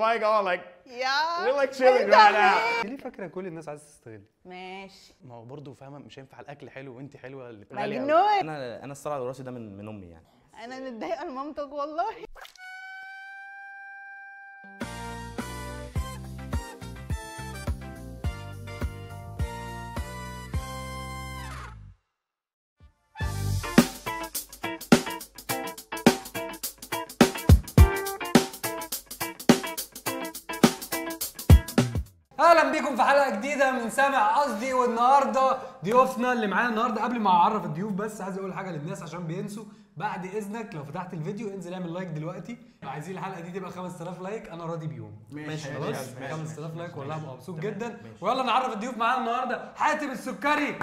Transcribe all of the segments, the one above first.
my god, like yeah we're like chilling right now. ليه فاكره كل الناس عايزه تستغل؟ ماشي. ما هو برضه فاهمه مش هينفع الاكل حلو وانت حلوة. مجنون. انا الصلع الوراثي ده من امي يعني. انا متضايقة لمامتك والله. اهلا بيكم في حلقة جديدة من سامع قصدي. والنهارده ضيوفنا اللي معانا النهارده، قبل ما اعرف الضيوف بس عايز اقول حاجة للناس عشان بينسوا. بعد اذنك لو فتحت الفيديو انزل اعمل like دلوقتي. عايزين الحلقة دي تبقى 5000 like، انا راضي بيهم. ماشي خلاص 5000 like والله هبقى مبسوط جدا. ويلا نعرف الضيوف معانا النهارده. حاتم السكري،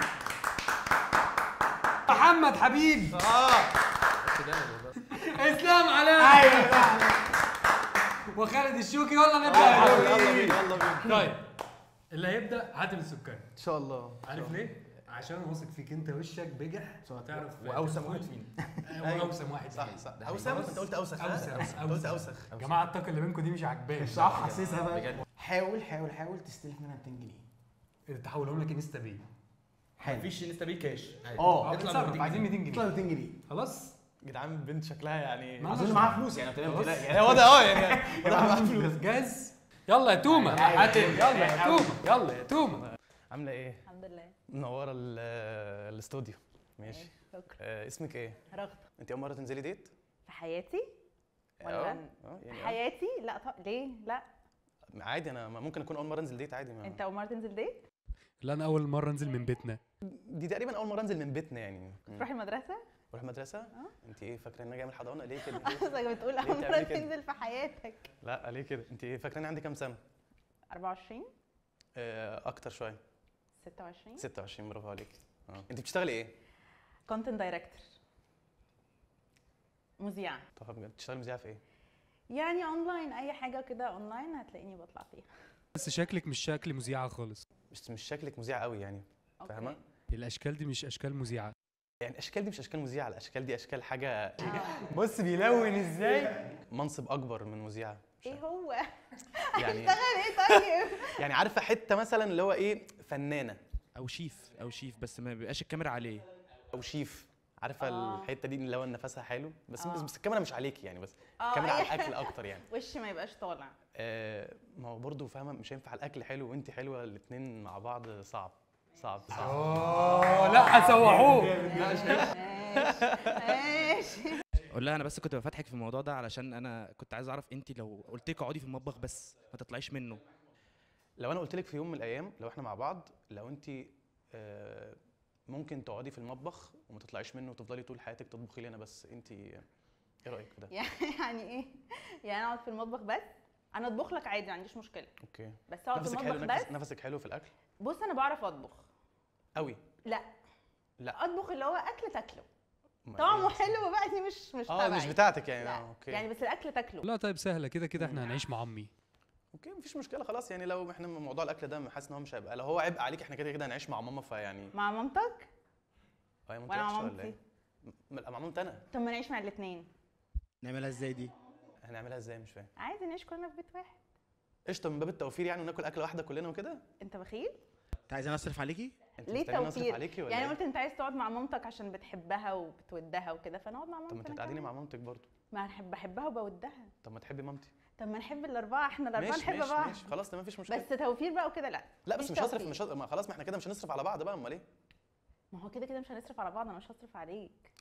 محمد حبيب، اسلام علاء، ايوه، وخالد الشوكي. يلا نبدا. يلا بينا يلا بينا. طيب اللي هيبدا حاتم السكري ان شاء الله. عارف ليه؟ عشان واثق فيك انت، وشك بجح هتعرف. واوسم واحد فينا. واوسم واحد. صح صح. اوسم؟ انت قلت اوسخ. انت قلت اوسخ. يا جماعة الطاقة اللي بينكم دي مش عاجباني. صح، حاسسها بقى. حاول حاول حاول تستلف منها 200 جنيه. تحولهم لك InstaPay. مفيش InstaPay cash. اطلع. عايزين 200 جنيه. اطلع 200 جنيه خلاص. جدعان البنت شكلها يعني اظن معاها فلوس يعني. تمام يعني هو ده يعني معاها فلوس. جاهز؟ يلا يا تومة. حاتم يلا يا تومة، يلا يا تومة. عامله ايه؟ الحمد لله. منورة الاستوديو. ماشي شكرا. اسمك ايه؟ رغده. انت اول مرة تنزلي date؟ في حياتي؟ ولا يعني حياتي؟ لا طب ليه؟ لا عادي، انا ممكن اكون اول مرة انزل date عادي. ما انت اول مرة تنزل date؟ لا انا اول مرة انزل من بيتنا. دي تقريبا اول مرة انزل من بيتنا يعني. تروحي المدرسة؟ بروح المدرسة؟ انت ايه فاكره ان انا جاي من الحضانة؟ ليه كده؟ قصدك بتقول اول مرة تنزل في حياتك. لا ليه كده؟ انت ايه فاكره ان عندي كام سنة؟ 24؟ اكتر شوية. 26؟ 26. برافو عليك. انت بتشتغلي ايه؟ content director. مذيعه. طب بجد بتشتغلي مذيعه في ايه؟ يعني اونلاين، اي حاجة كده اونلاين هتلاقيني بطلع فيها. بس شكلك مش شكل مذيعه خالص. مش شكلك مذيعه قوي يعني، فاهمه؟ الاشكال دي مش اشكال مذيعه. يعني الاشكال دي مش اشكال مذيعه، الاشكال دي اشكال حاجة. بص بيلون ازاي. منصب اكبر من مذيعه. ايه هو؟ يعني اشتغل ايه طيب؟ يعني عارفه حتة مثلا اللي هو ايه، فنانة او شيف. او شيف بس ما بيبقاش الكاميرا عليه. او شيف، عارفه الحتة دي اللي هو نفسها حلو بس بس الكاميرا مش عليكي يعني، بس الكاميرا على الاكل اكتر يعني. وشي ما يبقاش طالع. ما هو برضه فاهمه مش هينفع الاكل حلو وانت حلوة الاثنين مع بعض. صعب صعب صعب. لا سوحوه. ماشي. قول لها انا بس كنت بفتحك في الموضوع ده علشان انا كنت عايز اعرف انت لو قلت لك اقعدي في المطبخ بس ما تطلعيش منه. لو انا قلت لك في يوم من الايام لو احنا مع بعض، لو انت ممكن تقعدي في المطبخ وما تطلعيش منه وتفضلي طول حياتك تطبخي لنا بس، انت ايه رايك في ده؟ يعني ايه؟ يعني اقعد في المطبخ بس؟ انا اطبخ لك عادي ما عنديش مشكلة. okay. بس اقعد في المطبخ بس؟ نفسك حلو في الاكل؟ بص انا بعرف اطبخ قوي. لا لا اطبخ اللي هو اكل تاكله طعمه حلو بقى، دي مش تبعي. مش بتاعتك يعني. okay. يعني بس الاكل تاكله. لا طيب سهلة كده كده احنا هنعيش مع امي. okay مفيش مشكلة خلاص يعني. لو احنا موضوع الاكل ده حاسس ان هو مش هيبقى، لو هو عبء عليك احنا كده كده هنعيش مع ماما، فيعني مع مامتك؟ يا مامتي وانا مع ولا مامتي؟ ايه؟ مع مامتي انا. طب ما نعيش مع الاثنين. نعملها ازاي دي؟ هنعملها ازاي؟ مش فاهم. عادي نعيش كلنا في بيت واحد. قشطه، من باب التوفير يعني، وناكل اكله واحدة كلنا وكده. انت بخيل؟ انت عايزاني اصرف عليكي؟ ليه توفير؟ يعني قلت انت عايز تقعد مع مامتك عشان بتحبها وبتودها وكده، فنقعد مع مامتك. طب ما انت هتقعديني مع مامتك برضه. ما انا بحبها وبودها. طب ما تحبي مامتي. طب ما نحب الاربعة، احنا الاربعة نحب بعض. ماشي خلاص تمام مفيش مشكلة. بس توفير بقى وكده لا. لا بس مش هصرف، مش ما خلاص ما احنا كده مش هنصرف على بعض بقى. امال ايه؟ ما هو كده كده مش هنصرف على بعض، انا مش هصرف عليك.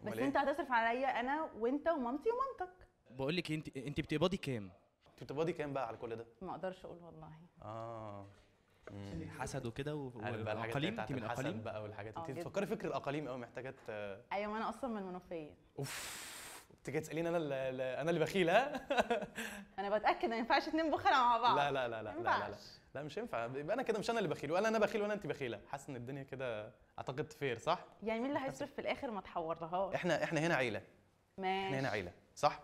بس انت هتصرف عليا انا وانت ومامتي ومامتك. بقول لك انت بتقبضي كام؟ انت بتقبضي كام بقى على كل ده؟ ما اقدرش اقول والله. حسد وكده واقاليم. انت من الاقاليم بقى والحاجات. انت بتفكري فكر الاقاليم قوي، محتاجه. ايوه ما انا اصلا من المنوفية. اوف، انت جاي تساليني انا انا اللي بخيل؟ ها انا بتاكد ما ينفعش اتنين بخله مع بعض. لا لا لا لا لا لا لا مش هينفع. يبقى انا كده مش انا اللي بخيل ولا انا بخيل ولا انت بخيله. حاسس ان الدنيا كده اعتقد fair صح؟ يعني مين اللي هيصرف في الاخر؟ ما تحورلهاش. احنا هنا عيله. ماشي. احنا هنا عيله صح؟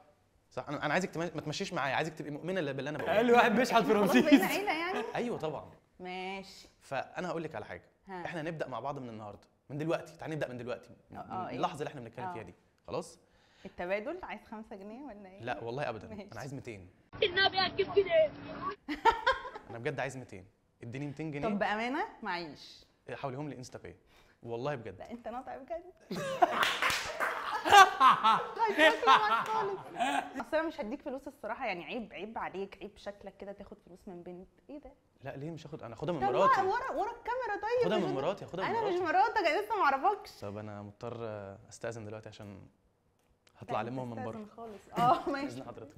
صح. انا عايزك ما تمشيش معايا، عايزك تبقي مؤمنة باللي انا بقوله. اقل واحد بيشحت في رمسيس. بقينا عيله يعني؟ ايوه طبعا. ماشي. فانا هقول لك على حاجة. احنا هنبدا مع بعض من النهارده، من دلوقتي. تعالي نبدا من دلوقتي، من اللحظة اللي احنا بنتكلم فيها دي. خلاص؟ التبادل عايز 5 جنيه ولا ايه؟ لا والله ابدا. انا عايز 200. النبي هتجيب جنيه. انا بجد عايز 200، اديني 200 جنيه. طب بامانه معيش. حوليهم لي InstaPay والله بجد. لا انت ناطع بجد. اصل انا مش هديك فلوس الصراحة، يعني عيب، عيب عليك، عيب شكلك كده تاخد فلوس من بنت. ايه ده؟ لا ليه مش هاخد؟ انا هاخدها من مراتي. ورا ورا الكاميرا. طيب خدها من مراتي، هاخدها من مراتي. انا مش مراتك، انا لسه ما اعرفكش. طب انا مضطر استاذن دلوقتي عشان هطلع المهم من بره خالص. اه ماشي. باذن حضرتك.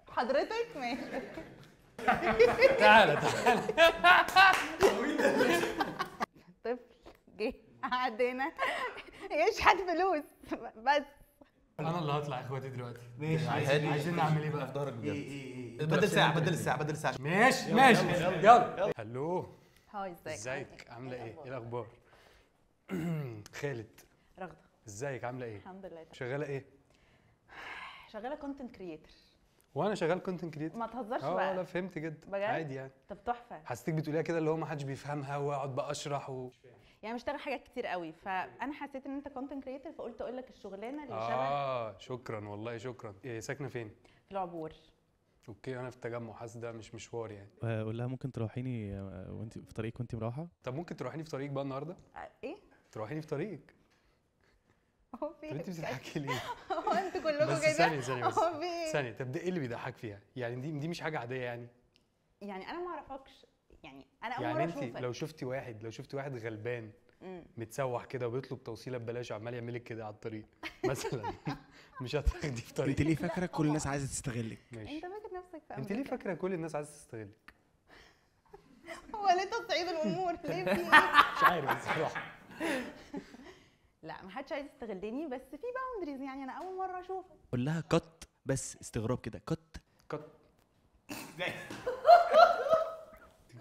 حضرتك ماشي. تعالى تعالى. طفل جه قعد هنا يشحت فلوس بس. انا اللي هطلع يا اخواتي دلوقتي. ماشي. عايزين نعمل ايه بقى؟ في ظهرك بجد. بدل ساعة، بدل الساعة، بدل الساعة. ماشي ماشي يلا. hello. hi، ازيك؟ ازيك؟ عاملة ايه؟ ايه الأخبار؟ خالد. رغدة. ازيك؟ عاملة ايه؟ الحمد لله. شغالة ايه؟ شغالة content creator. وانا شغال content creator. ما تهزرش بقى. لا فهمت جدا. عادي يعني. طب تحفة. حسيتك بتقوليها كده اللي هو ما حدش بيفهمها واقعد بقى اشرح يعني بشتغل حاجات كتير قوي، فانا حسيت ان انت content creator فقلت اقول لك الشغلانة اللي شبه. شكرا والله شكرا. إيه ساكنة فين؟ في العبور. okay انا في التجمع، حاسس ده مش مشوار يعني. اقول لها ممكن تروحيني وانت في طريقك وانت مروحة؟ طب ممكن تروحيني في طريقك بقى النهارده؟ ايه؟ تروحيني في طريقك. هو في طب انت بتضحكي ليه؟ هو انتوا كلكم كده؟ ثانية ثانية بس. ثانية، طب ده ايه اللي بيضحك فيها؟ يعني دي مش حاجة عادية يعني؟ يعني انا ما اعرفكش، يعني انا اول مرة اشوفك. يعني انت لو شفتي واحد، لو شفتي واحد غلبان متسوح كده وبيطلب توصيله ببلاش وعمال يعمل لك كده على الطريق مثلا، مش هتاخدي في طريق. انت ليه فاكره كل الناس عايزه تستغلك؟ ماشي. انت فاكر نفسك في امريكا؟ انت ليه فاكره كل الناس عايزه تستغلك؟ هو ليه تصعيد الامور؟ ليه في ايه؟ مش عارف الصراحة. لا ما حدش عايز يستغلني، بس في boundaries يعني. انا اول مرة اشوفك. قول لها cut بس استغراب كده. cut cut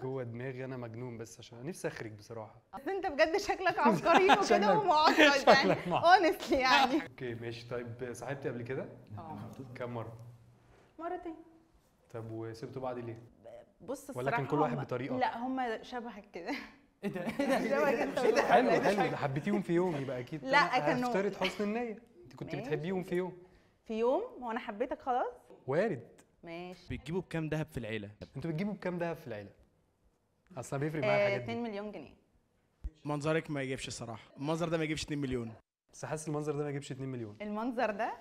جوه دماغي انا مجنون، بس عشان نفسي اخرج بصراحة. بس انت بجد شكلك عبقري وكده ومعقد يعني honestly يعني. okay ماشي. طيب صاحبتي قبل كده؟ اه. كم مرة؟ مرتين. طب وسبتوا بعض ليه؟ بص الصراحة ولا كان كل واحد بطريقة؟ لا هم شبهك كده. ايه ده؟ ايه ده؟ ايه ده؟ حلو حلو، ده حبيتيهم في يوم يبقى اكيد. لا كانوا افترض حسن النية، انت كنت بتحبيهم في يوم. في يوم؟ هو انا حبيتك خلاص؟ وارد. ماشي. بتجيبوا بكام دهب في العيلة؟ انتوا بتجيبوا بكام دهب في العيلة؟ اصلا بيفرق معايا الحاجات دي. 2 مليون جنيه. منظرك ما يجيبش الصراحة، المنظر ده ما يجيبش 2 مليون. بس حاسس المنظر ده ما يجيبش 2 مليون. المنظر ده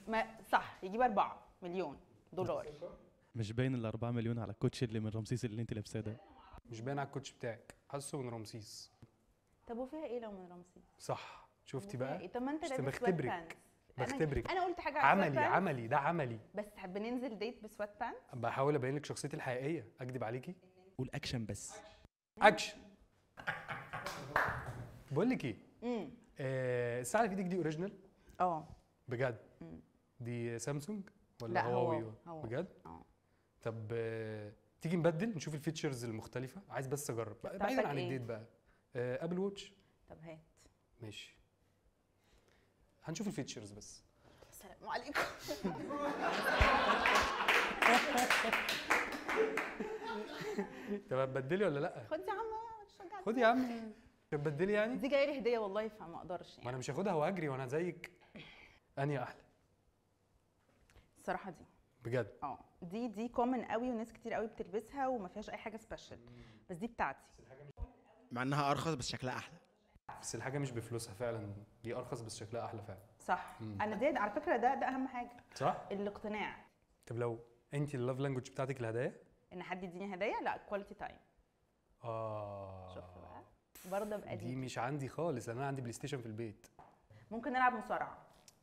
ما صح يجيب 4 مليون دولار. مش باين ال 4 مليون على الكوتش اللي من رمسيس اللي انت لابساه ده؟ مش باين على الكوتش بتاعك، حاسه من رمسيس. طب وفيها ايه لو من رمسيس؟ صح، شفتي بقى؟ طب ما انت لابس بختبرك بختبرك. انا قلت حاجة على عملي عملي، ده عملي. بس بننزل date ب sweatpants؟ بحاول ابين لك شخصيتي الحقيقية، اكدب عليكي؟ قول اكشن بس. اكشن. بقول لك ايه؟ الساعة اللي في ايدك دي original؟ اه. بجد؟ دي سامسونج ولا لا هواوي؟ هو. بجد؟ اه. طب تيجي نبدل نشوف ال features المختلفة؟ عايز بس اجرب بعيدا عن ال date بقى. Apple Watch. طب هات. ماشي. هنشوف ال features بس. السلام عليكم. طب هتبدلي ولا لا؟ خد يا عم، شجعتني. خد يا عم. تبدلي يعني؟ دي جاية لي هديه والله فما اقدرش يعني. ما انا مش هاخدها واجري وانا زيك. انهي احلى؟ الصراحة دي. بجد؟ اه دي common قوي وناس كتير قوي بتلبسها وما فيهاش اي حاجة special، بس دي بتاعتي. مع انها ارخص بس شكلها احلى. بس الحاجة مش بفلوسها فعلا، دي ارخص بس شكلها احلى فعلا. صح. انا دي على فكرة ده اهم حاجة. صح؟ الاقتناع. طب لو انت ال love language بتاعتك الهدايا؟ ان حد يديني هدايا؟ لا، quality time. شفت بقى؟ برضه ابقى دي مش عندي خالص، انا عندي PlayStation في البيت. ممكن نلعب مصارعه.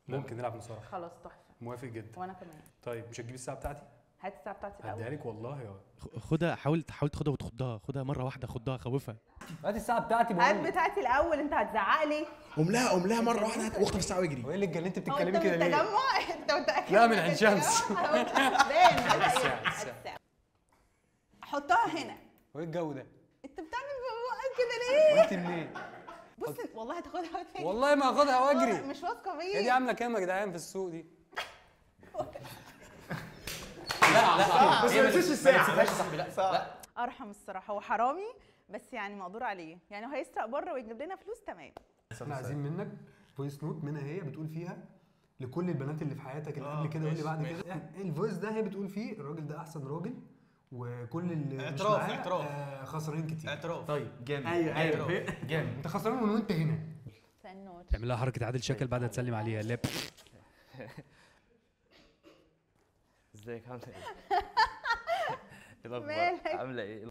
ممكن نلعب مصارعه. خلاص تحفة. موافق جدا. وانا كمان. طيب مش هتجيبي الساعة بتاعتي؟ هات الساعة بتاعتي الاول. هديها لك والله يا خدها، حاول تاخدها وتخضها، خدها مرة واحدة، خضها خوفها. هات الساعة بتاعتي بقول. هات بتاعتي الاول، انت هتزعق لي. قوم لها مرة واحدة واخطف الساعة واجري. وايه اللي اتجننت بتتكلمي كده ليه؟ التجمع انت متاكد؟ لا من عين شمس. بان حطها هنا. وايه الجو ده؟ انت بتعمل بقك كده ليه؟ وانت منين؟ بص والله هتاخدها تاني. والله ما هاخدها واجري. مش واثقة فيك. هي دي عامله كام يا جدعان في السوق دي؟ لا لا بس ما تنساش الساعة. ما تسيبهاش يا صاحبي. لا لا ارحم الصراحة، هو حرامي بس يعني مقدور عليه، يعني هو هيسرق بره ويجيب لنا فلوس. تمام. احنا عايزين منك voice note منها هي بتقول فيها لكل البنات اللي في حياتك اللي قبل كده واللي بعد كده. ال voice ده هي بتقول فيه الراجل ده احسن راجل وكل اللي اعتراف اعتراف خسرانين كتير. اعتراف. طيب جامد. ايوه جامد. انت خسران من وانت هنا. تعمل لها حركة عادل شكل بعد تسلم عليها. لا ازيك عامله ايه؟ ايه الاخبار؟ عامله ايه؟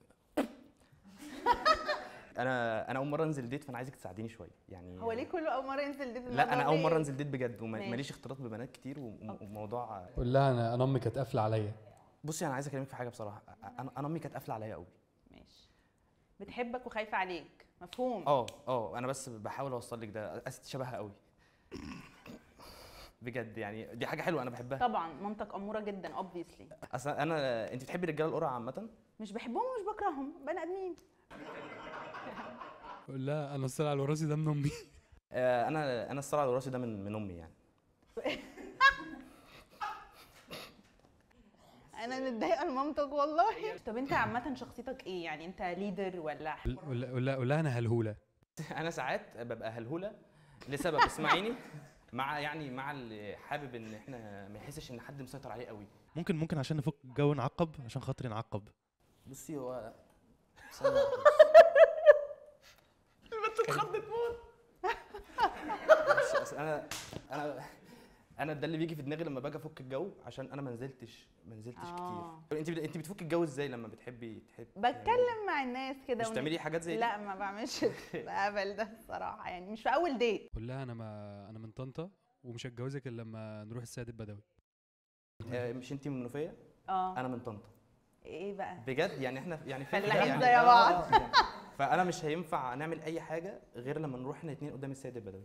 انا اول مرة انزل date، فانا عايزك تساعديني شوية يعني. هو ليه كله اول مرة ينزل date؟ لا انا اول مرة انزل date بجد، وماليش اختلاط ببنات كتير وموضوع. قول لها انا امي كانت قافله عليا. بصي انا عايز اكلمك في حاجة بصراحة، انا امي كانت قافله عليا قوي. ماشي. بتحبك وخايفة عليك، مفهوم. انا بس بحاول اوصل لك ده، أست شبهها قوي بجد يعني، دي حاجة حلوة انا بحبها. طبعا مامتك اموره جدا obviously. اصل انا انت بتحبي الرجالة القرع عامة؟ مش بحبهم ومش بكرههم، بني ادمين. قول لها انا الصلع الوراثي ده من امي. انا الصلع الوراثي ده من امي يعني. انا متضايقة لمامتك والله. طب انت عامة شخصيتك ايه يعني؟ انت leader ولا؟ قول لها انا هلهوله. انا ساعات ببقى هلهوله لسبب، اسمعيني، مع يعني مع اللي حابب ان احنا ما يحسش ان حد مسيطر عليه قوي. ممكن عشان نفك الجو نعقب، عشان خاطري نعقب. بصي هو البنت اتخضت موت. بس انا ده اللي بيجي في دماغي لما باجي افك الجو، عشان انا ما نزلتش كتير. انت بتفك الجو ازاي لما بتحبي بتكلم مع الناس كده. مش بتعملي حاجات زي دي؟ لا ما بعملش الهبل ده الصراحة يعني، مش في اول date. قول لها انا من طنطا ومش هتجوزك الا لما نروح السيد البدوي. مش انت من المنوفية؟ انا من طنطا. ايه بقى؟ بجد يعني احنا يعني فلاحين زي بعض. يعني فانا مش هينفع نعمل اي حاجة غير لما نروح احنا الاثنين قدام السيد البدوي.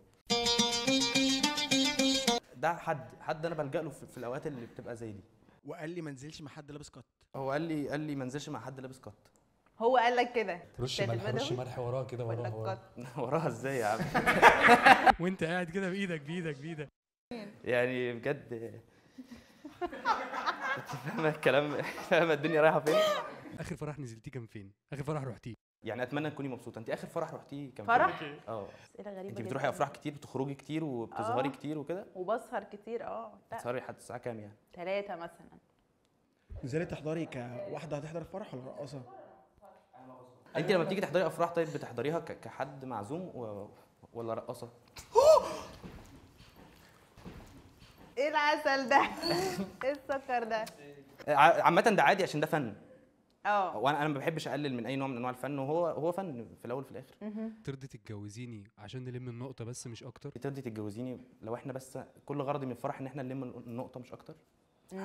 ده حد انا بلجأ له في الاوقات اللي بتبقى زي دي. وقال لي ما انزلش مع حد لابس قط. هو قال لي ما انزلش مع حد لابس قط. هو قال لك كده؟ رش ملح، رش ملح وراه كده، وراه وراها ازاي يا عم؟ وانت قاعد كده بايدك بايدك بايدك يعني بجد. انت فاهمه الكلام، فاهمه الدنيا رايحة فين؟ اخر فرح نزلتيه كان فين؟ اخر فرح رحتيه؟ يعني اتمنى تكوني مبسوطة. انت اخر فرح رحتيه كان فرح؟ فين؟ اسئلة غريبة. انت بتروحي افراح كتير، بتخرجي كتير وبتظهري كتير وكده؟ وبسهر كتير. بتسهري لحد الساعة كام يعني؟ 3 مثلا. نزلت تحضري كواحده هتحضر الفرح ولا رقاصه؟ انت لما بتيجي تحضري افراح طيب بتحضريها كحد معزوم ولا رقاصه؟ ايه العسل ده؟ ايه السكر ده؟ عامة ده عادي عشان ده فن. وانا ما بحبش اقلل من اي نوع من انواع الفن، وهو فن في الاول وفي الاخر. ترضي تتجوزيني عشان نلم النقطة بس مش اكتر؟ ترضي تتجوزيني لو احنا بس كل غرضي من الفرح ان احنا نلم النقطة مش اكتر؟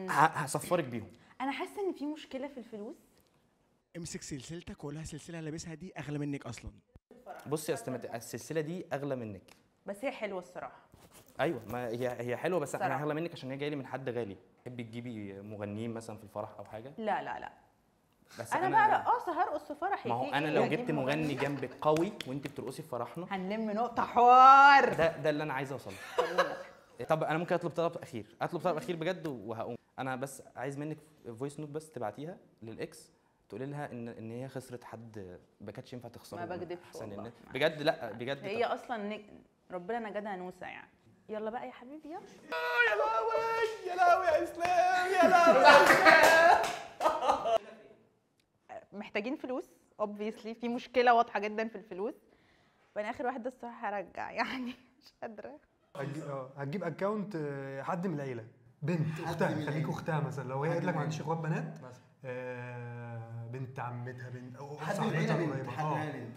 هصفرك بيهم. انا حاسه ان في مشكلة في الفلوس. امسك سلسلتك وقول لها السلسلة اللي لابسها دي اغلى منك اصلا. بصي يا استاذ، السلسلة دي اغلى منك، بس هي حلوة الصراحة. ايوه ما هي حلوة، بس انا اغلى منك عشان هي جاية لي من حد غالي. تحبي تجيبي مغنيين مثلا في الفرح او حاجة؟ لا لا لا، بس انا بقى رقاصه هرقص في فرحي. ما هو انا لو جبت مغني جنبك قوي وانت بترقصي في فرحنا هنلم نقطة حوار. ده اللي انا عايز اوصله. طب انا ممكن اطلب طلب اخير؟ اطلب طلب اخير بجد وهقوم. انا بس عايز منك voice note بس تبعتيها لل ex، تقولي لها ان هي خسرت حد ما كانتش ينفع تخسره. ما بكدبش والله بجد. لا بجد هي اصلا ربنا نجدها نوسه يعني. يلا بقى يا حبيبي يلا. يا لهوي يا لهوي يا اسلام، يا لهوي يا اسلام. محتاجين فلوس obviously، في مشكلة واضحة جدا في الفلوس. وانا اخر واحدة الصراحة هرجع يعني، مش قادرة. هتجيب account حد من العيلة، بنت اختها، خليك اختها مثلا، لو هي قالت لك ما عنديش اخوات بنات مثلا، بنت عمتها، بنت او حد من العيلة، بنت حد من العيلة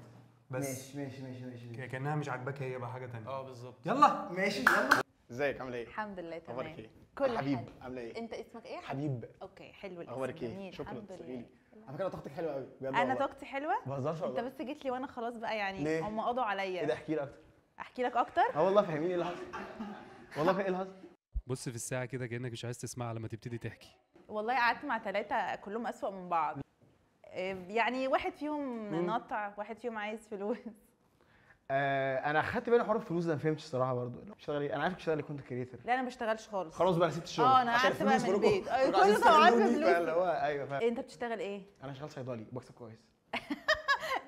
بس. ماشي ماشي ماشي ماشي، كانها مش عاجباك هي بقى حاجة ثانية. بالظبط. يلا ماشي يلا. ازيك عامله ايه؟ الحمد لله تمام. اخبارك ايه؟ كل حبيب عامله ايه؟ انت اسمك ايه؟ حبيب. okay حلو الاسم. اخبارك ايه؟ شكرا. الحمد لله. على فكرة طاقتك حلوة قوي بجد. انا طاقتي حلوة؟ ما بهزرش والله. انت بس جيت لي وانا خلاص بقى يعني هم قضوا عليا. ايه ده؟ احكي لي اكتر. احكي لك اكتر؟ والله فهميني ايه اللي حصل. والله ايه اللي حصل؟ بص في الساعة كده كانك مش عايز تسمعها لما تبتدي تحكي. والله قعدت مع 3 كلهم اسوأ من بعض. يعني واحد فيهم نطع، واحد فيهم عايز فلوس. انا خدت بالي حوار الفلوس ده، ما فهمتش الصراحة برضه. بتشتغلي؟ انا عارفك بتشتغلي content creator. لا انا ما بشتغلش خالص. خلاص بقى انا سبت الشغل. انا قعدت بقى من البيت. كله طبعا في فلوس. اللي هو ايوه فاهم. انت بتشتغل ايه؟ انا شغال صيدلي وبكسب كويس.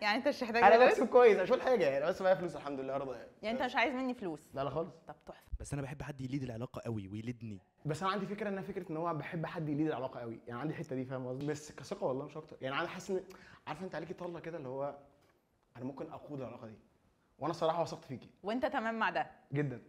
يعني انت مش محتاج انا فلوس؟ بكسب كويس، مش هقول حاجة يعني، بس معايا فلوس الحمد لله رضا يعني. يعني انت مش عايز مني فلوس؟ لا لا خالص. طب تحفة. بس انا بحب حد ي lead العلاقة قوي ويليدني. بس انا عندي فكرة، انها فكرة ان هو بحب حد ي lead العلاقة قوي، يعني عندي الحتة دي، فاهم قصدي؟ بس كثقه والله مش اكتر يعني. انا حاسس ان عارفه انت عليكي طله كده، اللي هو انا ممكن اقود العلاقة دي، وانا صراحة وثقت فيكي. وانت تمام مع ده؟ جدا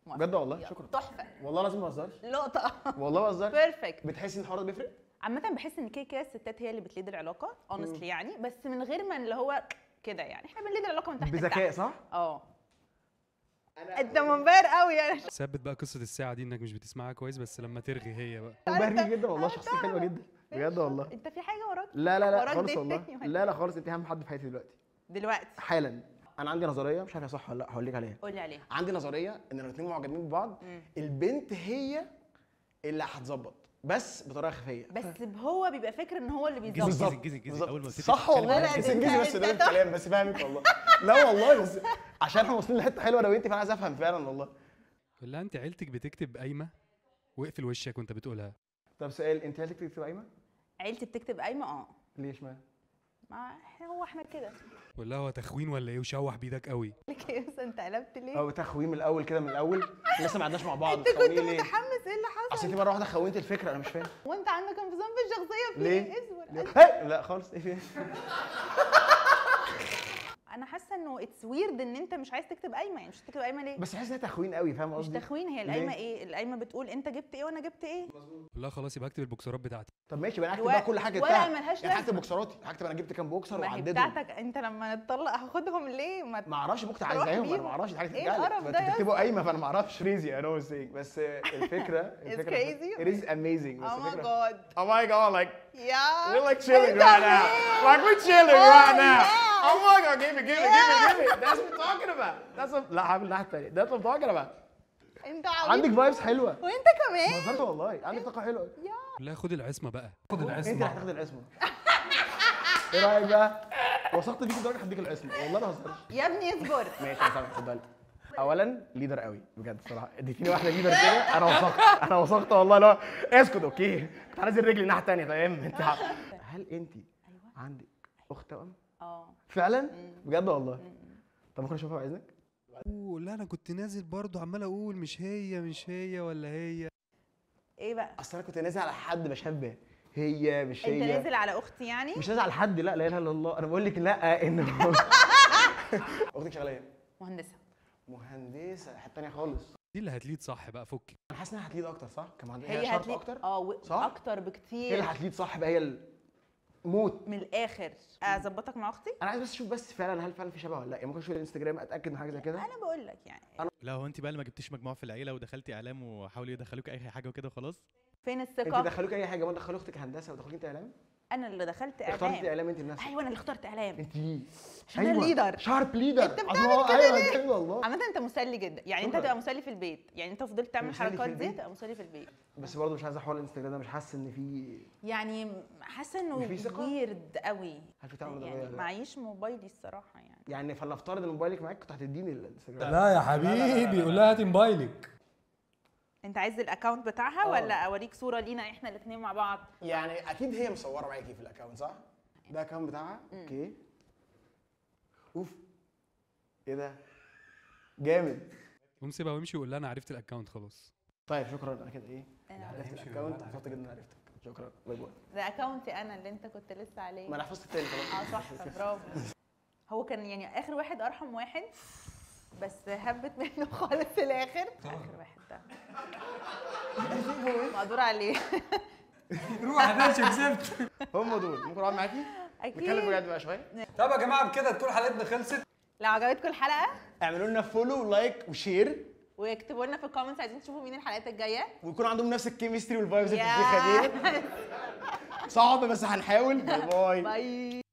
بجد والله. شكرا. تحفة والله العظيم ما بهزرش. لقطة والله ما بهزرش. perfect. بتحسي ان الحوار ده بيفرق؟ عامة بحس ان كده كده الستات هي اللي بت lead العلاقة honestly يعني، بس من غير ما اللي هو كده يعني، احنا بن lead العلاقة من تحت بذكاء صح؟ اه. انت منبهر قوي يعني. ثبت بقى قصة الساعة دي انك مش بتسمعها كويس، بس لما ترغي هي بقى. منبهر جدا والله، شخصية حلوة جدا بجد والله. انت في حاجة وراك؟ لا لا لا خالص والله، لا لا خالص، انت اهم حد في حياتي دلوقتي حالا. انا عندي نظرية مش عارف هي صح ولا لا، هقول لك عليها. قول لي عليها. عندي نظرية ان لو الاثنين معجبين ببعض البنت هي اللي هتظبط، بس بطريقة خفيه. بس هو بيبقى فاكر ان هو اللي بيظبط. بالظبط انجزي اول ما صح والله. لا انجزي بس ده الكلام، بس فاهمك والله. لا والله بس عشان احنا واصلين لحته حلوة انا وانت، فانا عايز افهم فعلا والله. قول انت عيلتك بتكتب قايمة؟ واقفل وشك وانت بتقولها. طب سؤال، انت عيلتك بتكتب قايمة؟ عيلتي بتكتب قايمة اه. ليه اشمعنى؟ ما هو احنا كده. ولا هو تخوين ولا ايه؟ وشوح بايدك قوي. لك ايه بس انت قلبت ليه؟ هو تخوين من الاول كده، من الاول لسه ما قعدناش مع بعض. انت كنت متحمس، ايه اللي حصل؟ اصل انت مرة واحدة خونت الفكرة، انا مش فاهم. وانت عندك انفصام في الشخصية في ليه؟ ايه؟ لا خالص. ايه في؟ انا حاسه انه it's weird ان انت مش عايز تكتب قايمة، يعني مش تكتب قايمة ليه؟ بس حاسس انها تخوين قوي، فاهم قصدي؟ مش تخوين، هي القايمة ايه؟ القايمة بتقول انت جبت ايه وانا جبت ايه. مظبوط. لا خلاص يبقى اكتب البوكسرات بتاعتي. طب ماشي، يبقى انا هكتب بقى كل حاجة بتاعتي. ولا مالهاش لازمه يعني، هكتب بوكسراتي، هكتب انا جبت كام بوكسر وعددهم. بتاعتك انت لما نتطلق هاخدهم ليه؟ ما اعرفش، ممكن عايزاهم، انا ما اعرفش، دي حاجة ترجع لك. انتوا بتكتبوا قايمة فانا ما اعرفش. crazy I know saying، بس الفكرة الفكرة it is amazing. بس oh my god, oh my god, like yeah we're like chilling right now, like we're chilling right now. Oh my god, give me, give me, give me, give me. That's what I'm talking about. That's what... لا هعمل الناحية التانية. That's what I'm talking about. انت عبيط. عندك vibes حلوة. وانت كمان. ما هزرت والله، عندك طاقة حلوة. لا خد العصمة بقى. خد العصمة. انت اللي هتاخد العصمة. ايه رأيك بقى؟ وثقت فيك لدرجة هديك العصمة، والله ما هزرش. يا ابني اصبر. ماشي يا سامح اتفضلي. أولاً leader قوي بجد الصراحة، اديتيني واحدة leader كده، أنا وثقت، أنا وثقت والله. لا اسكت okay، كنت هنزل رجلي الناحية التانية تمام. انت هل انت عندك أخت توأم؟ اه فعلا؟ بجد والله. طب ممكن اشوفها بعد اذنك؟ لا انا كنت نازل برضو عمال اقول مش هي مش هي ولا هي. ايه بقى؟ اصل انا كنت نازل على حد بشبه هي مش هي. انت نازل على اختي يعني؟ مش نازل على حد، لا لا اله الا الله، انا بقول لك لا انه اختك شغالة ايه؟ مهندسه. مهندسه، حتة ثانية خالص. دي اللي هت lead صح بقى، فكي. انا حاسس انها هت lead اكتر صح؟ كمهندسه هي هت lead اكتر؟ اه صح؟ اكتر بكتير. هي اللي هت lead صح بقى، هي موت من الاخر. اظبطك مع اختي؟ انا عايز بس اشوف بس فعلا هل فعلا في شبه ولا لا، يعني ممكن اشوف الانستجرام اتاكد من حاجة زي كده. انا بقول لك يعني لا هو انت بقى اللي ما جبتيش مجموعة في العيلة ودخلتي اعلام وحاولوا يدخلوك اي حاجة وكده وخلاص. فين الثقة؟ انت دخلوك اي حاجة، ما دخلوا اختك هندسة ودخلوك انت اعلام؟ انا اللي دخلت اعلام. اخترتي اعلام انت بنفسك؟ ايوه انا اللي اخترت اعلام. انت عشان انا leader، sharp leader. انت بتعمل كده ليه؟ ايوه والله. عامة انت مسلي جدا يعني، انت هتبقى مسلي في البيت يعني، انت فضلت تعمل الحركات دي تبقى مسلي في البيت. بس برضه مش عايزه حوار الانستجرام ده، مش حاسه ان في يعني، حاسه انه weird قوي. هل في تعمل يعني؟ معيش موبايلي الصراحة يعني. يعني فلنفترض ان موبايلك معاك كنت هتديني الانستجرام. لا يا حبيبي قول لها هاتي موبايلك. انت عايز ال account بتاعها ولا اوريك صوره لينا احنا الاثنين مع بعض؟ يعني اكيد هي مصوره معاكي في ال account صح؟ ده ال account بتاعها. okay. اوف ايه ده؟ جامد. قوم سيبها وامشي وقول لها انا عرفت ال account خلاص. طيب شكرا، انا كده ايه؟ عرفت ال account، انبسطت جدا عرفتك. شكرا، bye bye. ده account ي انا اللي انت كنت لسه عليه. ما انا حفظت التاني خلاص. اه صح، برافو. هو كان يعني اخر واحد ارحم واحد، بس هبت منه خالص في الاخر. اخر واحد ده مقدور عليه. روح يا باشا كسبت. هم دول ممكن اقعد معاكي؟ اكيد. نتكلم بجد بقى شوية. طب يا جماعة بكده تكون حلقتنا خلصت. لو عجبتكم الحلقة اعملوا لنا follow like و share، واكتبوا لنا في ال comments عايزين تشوفوا مين الحلقات الجاية، ويكون عندهم نفس ال chemistry وال vibes الفسيخه دي. صعب بس هنحاول. bye bye. bye.